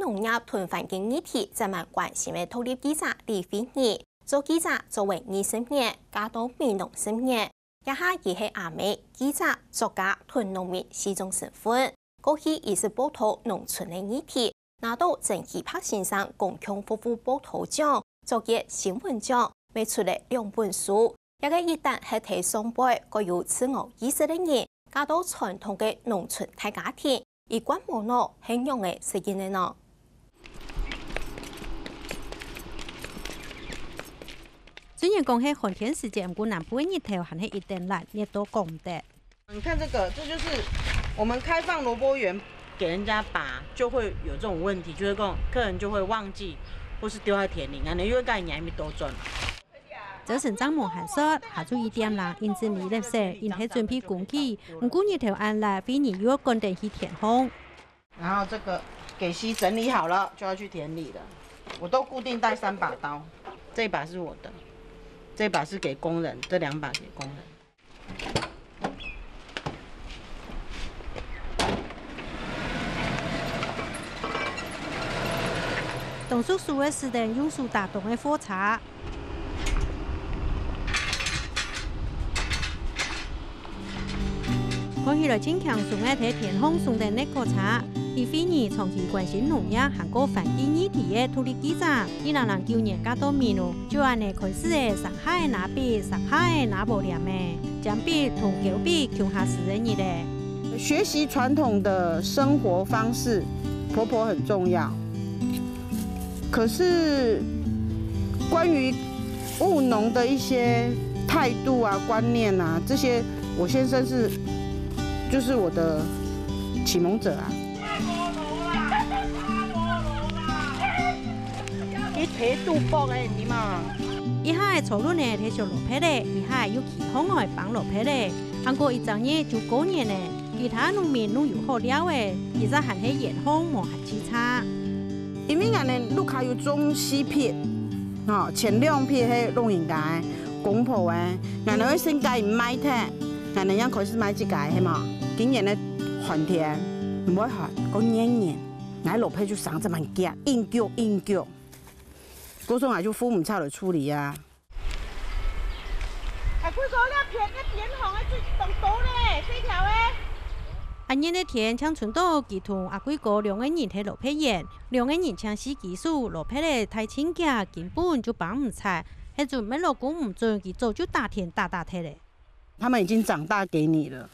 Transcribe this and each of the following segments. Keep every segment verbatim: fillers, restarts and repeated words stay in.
農業同環境議題專門關心个獨立記者李惠妮。做記者做會二十年，嫁到美濃十年。這下佢係阿姆、記者、作家同農民四種身份。過去佢係報導農村个議題，拿到曾啟柏先生公共服務報導獎、卓越新聞獎，乜出了兩本書。這个一旦係在上背，過有自我意識个人，嫁到傳統个農村大家庭，佢慣無腦係仰仔適應个呢？雖然講係寒天時節，毋過南部个日頭還係一等辣，熱到講毋得。 你看這個，這就是我們開放蘿蔔園給人家拔，就會有這種問題，就是跟客人就會忘記，或是丟在田裡，那你又該年還沒多賺。朝晨正無閒煞，下晝一點啦，因為垃圾，因係準備工具，毋過日頭恁辣，惠妮又愛趕等去田項。然後這個給息整理好了，就要去田裡了。我都固定帶三把刀，這把是我的，這把是給工人，這兩把給工人。 當熟手个時節，用手打動个貨車。看起來真輕鬆个，在田項送等个貨車。李惠妮長期關心農業還過環境議題个獨立記者，二零零九年嫁到美濃， 就恁仔開始了，成下仔拿筆，成下仔拿無殮仔，鉛筆同膠筆共下使个日仔。學習傳統的生活方式，婆婆很重要。可是關於務農的一些態度啊、觀念啊，這些我先生是，就是我的啟蒙者啊。 佢腿肚薄欸，你嘛。一下仔坐輪仔提小蘿蔔咧，一下仔又企項來挷蘿蔔咧，還過一隻月就過年咧，其他農民攏有好尞欸，佢就還係沿項無閒洎杈。因為𠊎等屋下有種四匹，吼，前兩匹係老人家个，公婆个，𠊎等愛先共佢賣忒，𠊎等正開始賣自家个，係無？今年个寒天毋會寒，過年年，𠊎蘿蔔就生這麼遽，硬腳硬腳。 故所𠊎就扶毋著來處理啊。啊，故所這片个邊項个水當多咧，細條个。恁熱个天，淨伸到佢同阿貴哥兩個人在蘿蔔園，兩個人淨四支手，蘿蔔仔大伸遽，根本就挷毋著，係準乜老公毋准，佢早就打電打打忒咧。 他們已經長大給你了。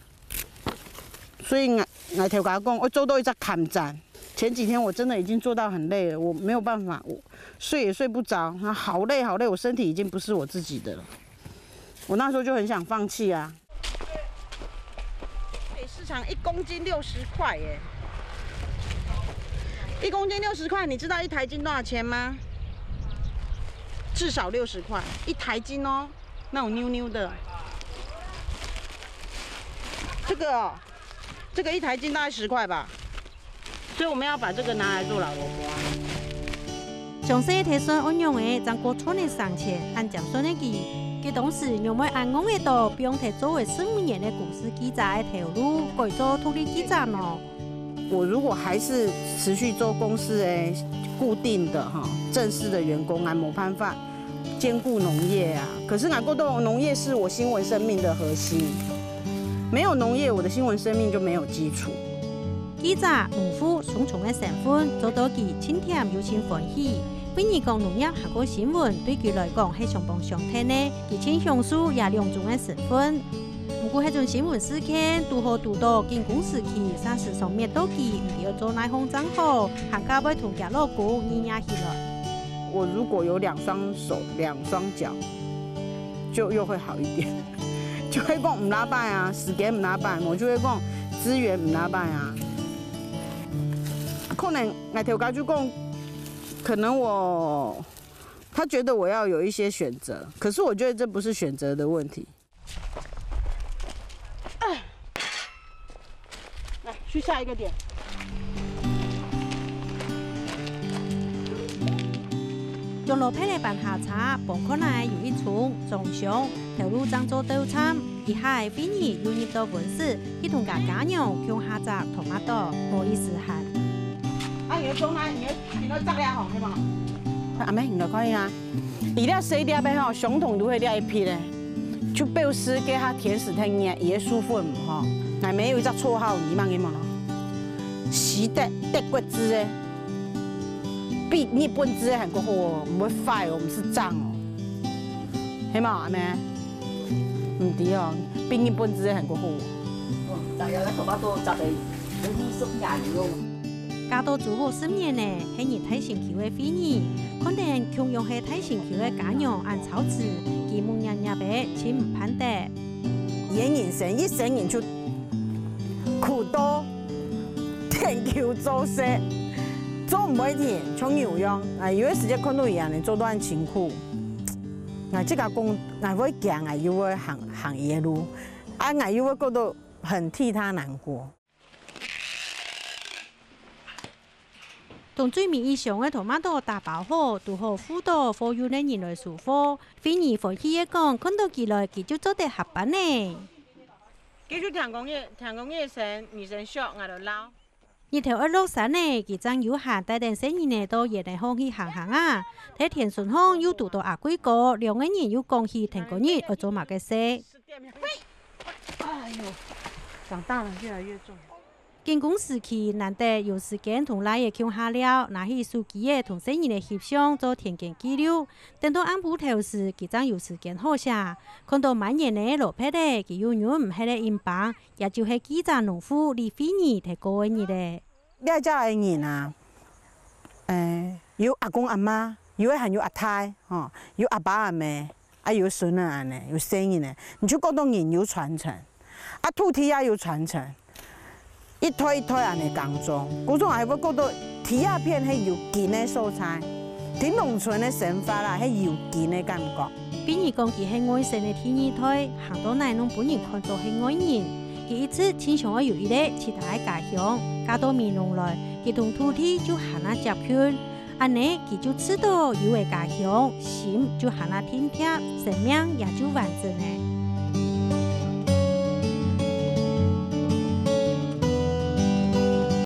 所以𠊎，𠊎頭家講，我做到一隻坎站。前幾天我真的已經做到很累了，我沒有辦法，我睡也睡不著，然後好累好累，我身體已經不是我自己的了。我那時候就很想放棄啊。北市場一公斤六十塊耶，一公斤六十塊，你知道一台斤多少錢嗎？至少六十塊，一台斤哦。 那種妞妞的。這個哦，這個一台斤大概十塊吧，所以我們要把這個拿來做老蘿蔔啊。詳細个算恁樣仔，正過賺个生錢，恁尖算个佢，佢當時仰會恁戇仔到放忒做了十五年个公視記者个頭路，改做獨立記者呢？ 我如果還是持續做公視的固定的哈，正式的員工，還沒辦法兼顧農業啊。可是𠊎覺得農業是我新聞生命的核心，沒有農業，我的新聞生命就沒有基礎。記者、農夫雙重个身份，做到佢盡悿又盡歡喜。惠妮講農業還過新聞，對佢來講係相當相𢯭个，佢盡享受這兩種个身份。 毋過，該種新聞事件堵好堵著緊工時期，煞時常搣到佢毋知愛做哪項正好，還較會同厥老公躡惹起來。我如果有兩雙手、兩雙腳，就又會好一點，就會講毋罅擺啊，時間毋罅擺，我就會講資源毋罅擺啊。可能𠊎頭家就講，可能我，他覺得我要有一些選擇，可是我覺得這不是選擇的問題。 來，去下一個點。將蘿蔔仔搬下車，旁看仔有一叢裝箱，頭路正做到站，一下仔惠妮又入到溫室，去同厥家娘共下摘tomato，無意思閒。啊，你阿妹，你來看一下，佢這細粒个吼，相同都係這一批个，就表示該下天時忒熱，佢个樹粉吼。𠊎姆有一隻綽號，你知麼个無？西德德國製个，比日本製个還過好哦，毋會壞哦，毋使髒哦。係無，阿妹？毋知哦，比日本製个還過好哦。哦，大家來看到這個，五十年有。 嫁到珠海十年呢，係人大城區个惠妮，看等共樣係大城區个家娘恁操持，佢目擸擸仔，盡毋盼得。佢个人生，一生人就苦到研究做事，做毋會停，像牛樣。啊，有个時節看到佢恁樣做到恁辛苦，𠊎自家講，𠊎會驚，𠊎又會行，行佢个路，啊，𠊎又會覺得很替佢難過。 當最尾一箱个tomato打包好，堵好貨到貨運个人來收貨。惠妮歡喜个講，看到佢來，佢就做得下班呢。繼續聽講你，聽講你先，你先笑，𠊎來尞。日頭愛落山呢，佢正有閒帶等細人仔到園仔項去行行啊。在田脣項又堵到阿貴哥，兩個人又講起天光日愛做麼个事。哎呦，長大了，越來越重。 緊工時期，難得有時間同倈仔共下尞，拿起手機仔同細人仔翕相做田間記錄。等到暗晡頭時，佢正有時間好寫。看到滿園仔蘿蔔仔，佢又忍毋核个緊繃，也就係記者農婦李惠妮在過个日仔。這隻个人啊，誒，有阿公阿媽，有个還有阿太，吼，有阿爸阿姆， 啊，有孫仔恁仔，有細人仔，你就覺得人有傳承，啊，土地也有傳承，一代一代恁仔耕種，故所𠊎會覺得這片係有根个所在，在農村个生活啦，係有根个感覺。惠妮講佢係外省个第二代，行到哪攏分人看做係外人。佢一直盡想愛有一個自家个家鄉，嫁到美濃來，佢同土地就還較接近。 恁仔，佢就知道有个家鄉，心就還較定定，生命也就完整了。